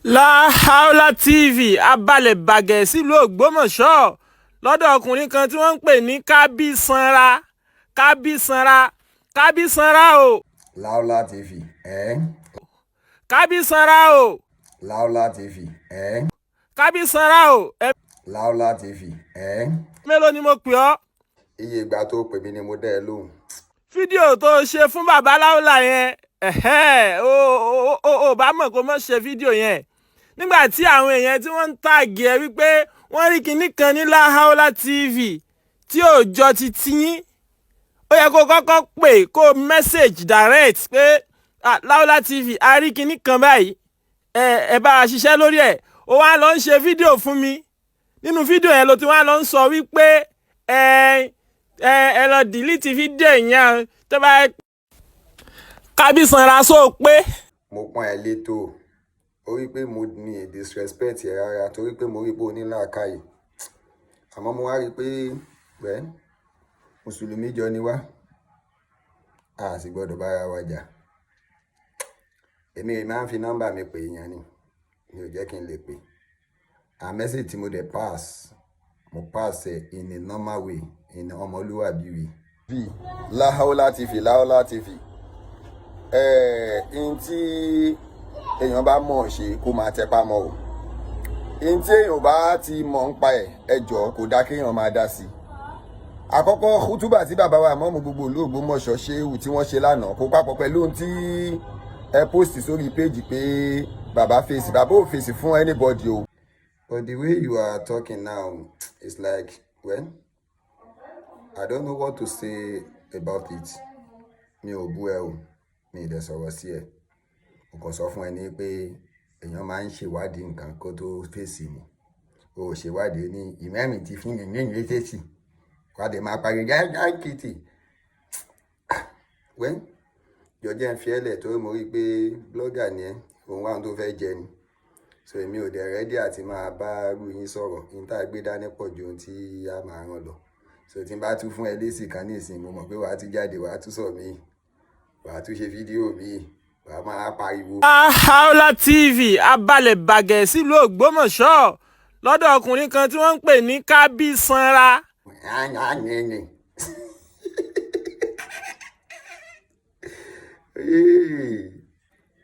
Láhaólà TV abalẹ̀ bàgẹ́ sílùú Ògbómọ̀ṣọ́ lọ́dọ̀ ọkùnrin kan tí wọ́n ń pè ní Kábísanra. Kábísanra, Kábísanra o. Láólá TV ẹ̀. Kábísanra o. Láólá TV ẹ̀. Kábísanra o. Ẹ Láólá TV ẹ̀. mélòó ni mo pè ọ́? Iye ìgbà tó pè mí ni mo dẹ́ ẹ lóhùn. Fídíò tó ṣe fún bàbá Láólà yẹn, ẹ̀hẹ́, o bá mọ̀ kó mọ̀ ṣe fídíò yẹn nígbà tí àwọn èèyàn tí wọ́n ń tag ẹ wípé wọ́n rí kinní kan ní Láhaólà TV tí ò jọ ti tiyín. Ó yẹ kó kọ́kọ́ pè, kó message direct pé, "Láhaólà TV, a rí kinní kan báyìí, ẹ bá a ṣiṣẹ́ lórí ẹ̀." Ó wá lọ ń ṣe fídíò fún mi. Nínú fídíò yẹn ló ti wá lọ ń sọ wípé ẹ lọ delete fídíò yẹn tó bá Kábísanra sọ pé. Mo pọ́n ẹ létò, ó rí pé mo ní disrespect ẹ rárá, torí pé mo rí pé o ní làákàyè. Àmọ́ mo wá rí i pé wẹ́ mùsùlùmí jọ ni wá, a sì gbọ́dọ̀ bára wa jà. Èmi máa ń fi nọ́mbà mi pè èèyàn ni, mi ò jẹ́ kí n lè pè. And message tí mo dẹ̀ pass, mo pass ẹ in a normal way, in ọmọlúwàbí way. Láhaólà TV, Láhaólà TV, ẹ̀ẹ́n tí èèyàn bá mọ̀ ṣe, kó máa tẹpá mọ́ o. Ẹ̀ẹ́n tí èèyàn bá ti mọ̀ ń pa ẹ̀, ẹ jọ̀ọ́, kò dá kéèyàn máa dá sí i. Àkọ́kọ́, kútúbà tí bàbá wa ìmáàmù gbogbo ìlú Ògbómọ̀ṣọ́ ṣéwù tí wọ́n ṣe lánàá kó papọ̀ pẹ̀lú ohun tí ẹ post sórí péjì pé bàbá fèsì. Bàbá ò fèsì fún anybody o. But the way you are talking now, it's like, well, I don't know what to say about it. Mi ò bú ẹ o, mi ì dẹ̀ sọ̀rọ̀ sí ẹ. Mo kàn sọ fún ẹ ní pé èèyàn máa ń ṣèwádìí nǹkan kó tó fèsì ni. O ò ṣèwádìí, ní ìmẹ́rin ti fi yìnyín yìnyín létí wádìí máa parí gágá. Well, jọjẹ́ ń fi ẹ́ lẹ̀, torí mo rí i pé blogger ni ẹ́, òun wà tó fẹ́ jẹ ni. So èmi ò dẹ̀ ready àti máa bá irú yín sọ̀rọ̀. Ní tá a gbé dání pọ̀ ju ohun tí a máa rán lọ. So tí n bá tún fún ẹ lésì kan ní ìsìn, mo mọ̀ pé wàá tún jáde, wàá tún sọ mí, wàá tún ṣe fídíò míì, wàá máa pariwo. Láhaólà TV abalẹ̀ bàgẹ́ sílùú Ògbómọ̀ṣọ́ lọ́dọ̀ ọkùnrin kan tí wọ́n ń pè ní Kábísanra.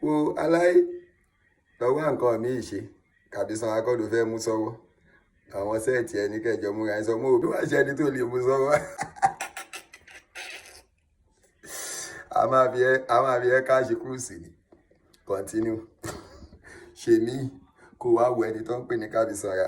Wo aláì lọ́wọ́ nǹkan mi ṣe, Kábísanra kọ́ ló fẹ́ mú sọ́wọ́. Àwọn set ẹni kẹjọ múra ẹ sọ mọ́ òbí wá ṣe ẹni tó lè mú sọ́wọ́. A máa fi ẹ catch cruise ni. Continue ṣe mí kó wá wo ẹni tó ń pè ní Kábísanra.